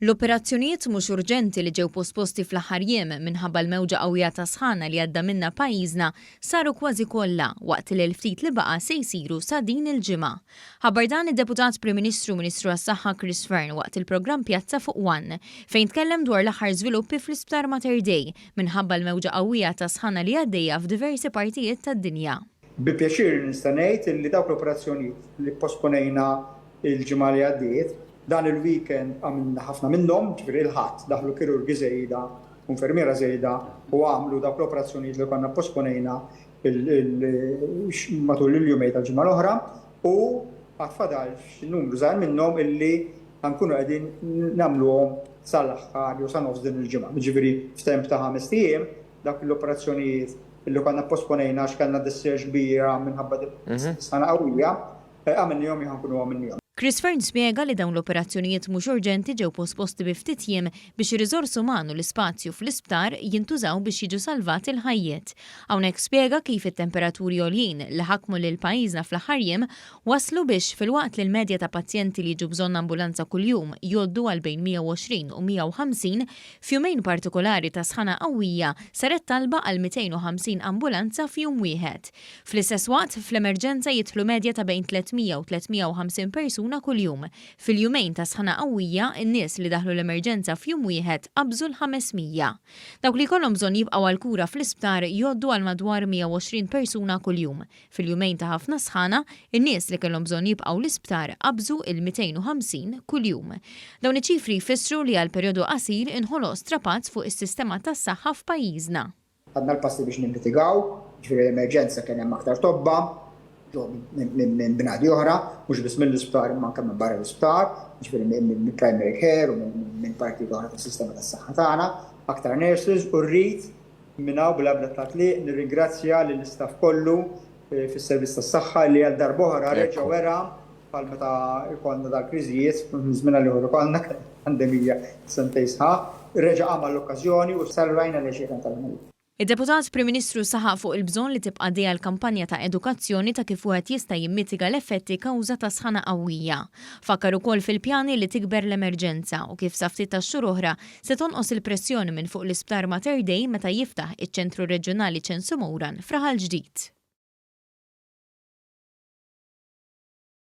L-operazzjonijiet mhux urġenti li ġew posposti fl-aħħar jiem minħabba l-mewġa qawwija ta' sħana li għadda minnha pajjiżna saru kważi kollha waqt li l-ftit li baqa' se jsiru sa din il-ġimgħa. Ħabbar dan id-Deputat Prim Ministru u Ministru għas-Saħħa Chris Fearne waqt il-programm Pjazza fuq One fejn tkellem dwar l-aħħar żviluppi fl-Isptar Mater Dei minħabba l-mewġa qawwija ta' sħana li għaddejja f'diversi partijiet tad-dinja. Bi pjaċir nista' ngħid li dawk l-operazzjonijiet li pposponejna l-ġimgħa li għaddiet, dan il-weekend għamilna ħafna minnhom, ġifieri il-Ħadd daħlu kirurgi żejda u infermiera żejda u għamlu dawk l-operazzjonijiet li konna pposponejna matul il-jumejn tal-ġimgħa l-oħra u għad fadal xi numru żgħir minnhom illi ħa nkunu qegħdin nagħmluhom sal-aħħar jew sa nofs din il-ġimgħa. Jiġifieri f'temp ta' ħamest ijiem dawk l-operazzjonijiet illi konna pposponejna għax kellna discharge kbira minħabba sħana qawwija, għamilnihom jew ħa nkunu għamilnihom. Chris Fearne spjega li dawn l-operazzjonijiet mhux urġenti ġew posposti bi ftit jiem biex ir-riżors uman u l-ispazju fl-isptar jintużaw biex jiġu salvati l-ħajjiet. Hawnhekk spjega kif it-temperaturi għoljin li ħakmu lil pajjiżna fl-aħħar jiem wasslu biex filwaqt li l-medja ta' pazjenti li jiġu bżonn ambulanza kuljum jgħoddu għal bejn 120 u 150, f'jumejn partikolari ta' sħana qawwija saret talba għal 250 ambulanza f'jum wieħed. Fl-istess waqt, fl-emerġenza jidħlu medja ta' bejn 300 u 350 persuna kuljum. Fil-jumejn ta' sħana qawwija, in-nies li daħlu l-emerġenza f'jum wieħed qabżu l-500. Dawk li jkollhom bżonn jibqgħu għall-kura fl-isptar jgħoddu għal madwar 120 persuna kuljum. Fil-jumejn ta' ħafna sħana, in-nies li kellhom bżonn jibqgħu l-isptar qabżu il-250 kuljum. Dawn iċ-ċifri jfissru li għal perjodu qasir inħoloq strapazz fuq is-sistema tas-saħħa f'pajjiżna. Ħadna l-passi biex nimmitigaw, jiġifieri l-emerġenza kien hemm aktar tobba, ġew minn bnadi oħra, mhux biss mill-isptar imma anke minn barra l-isptar, jiġifieri minn primary care u minn partijiet oħra tas-sistema tas-saħħa tagħna, aktar nurses u rrid minn hawn bla ebda tgħatliq nirringrazzja lill-istaff kollu fis-servizz tas-saħħa li għal darb'oħra reġa' wera bħal meta jkollna dal-kriżijiet, minn żmien għal ieħor ikollna pandemija sentejn sħaħ, reġa' qam għall-okkażjoni u salvajna l-għexieren tal-ħajjiet. Id-Deputat Prim Ministru saħaq fuq il-bżonn li tibqa' għaddejja l-kampanja ta' edukazzjoni ta' kif wieħed jista' jimmitiga l-effetti kawża ta' sħana qawwija. Fakkar ukoll fil-pjani li tikber l-emerġenza u kif sa ftit tax-xhur oħra se tonqos il-pressjoni minn fuq l-Isptar Mater Dei meta jiftaħ iċ-Ċentru Reġjonali Ċensu Mouran f'Raħal Ġdid.